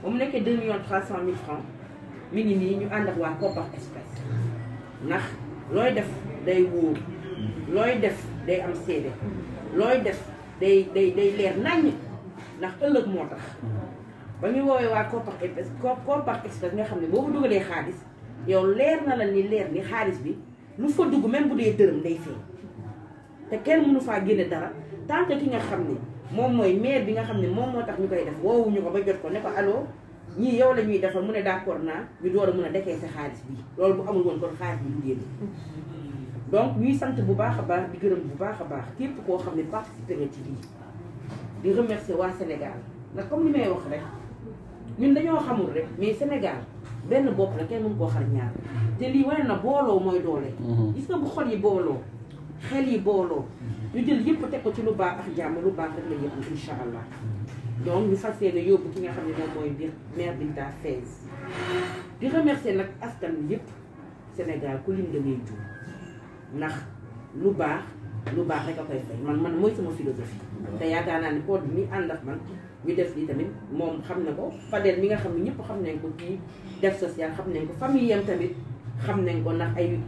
ba mu nekkee 2 300 000 francs mi ngi nii ñu ànd ak waa Kopar Express ndax looy def day wóor looy def day am seede looy def day leer naññ ndax ëllëg moo tax ba ñu woowee waa Kopar Express nga xam ne boo ko dugalee xaalis yow leer na la ni leer ni xaalis bi lu fa dugg même bu dee dërëm day feeñ te kenn mënu faa génne dara tant que ki nga xam ne moom mooy maire bi nga xam ne moom moo tax ñu koy def woowuñu ko ba jot ko ne ko allo ñii yow la ñuy defal mu ne d'accord naa ñu door a mën a dekee sa xaalis bi loolu bu amul woon kon xaalis bi du génn donc ñuy sant bu baax a baax di gërëm bu baax a baax képp koo xam ne participé nga ci lii di remercier waa Sénégal ndax comme li may wax rek ñun dañoo xamul rek mais Sénégal benn bopp la kenn mënu koo xar ñaar te lii wane na booloo mooy doole gis nga bu xol yi booloo xel yi booloo ñu jël yëpp teg ko ci lu baax ak jàmm lu baax rek la ñuy am incha allah donc ñu fas yéene yóbbu ki nga xam ne moom mooy biir maire Binta Faye di remercier nag askan wi yëpp Sénégal ku lim da ngay juum ndax lu baax rek a koy fay man mooy sama philosophie te yaakaar naa ni code bi mi ànd ak man ñu def lii tamit moom xam na ko Fadel mi nga xam ne ñëpp xam nañ ko kii def social xam nañ ko famille yam tamit xam nañ ko ndax ay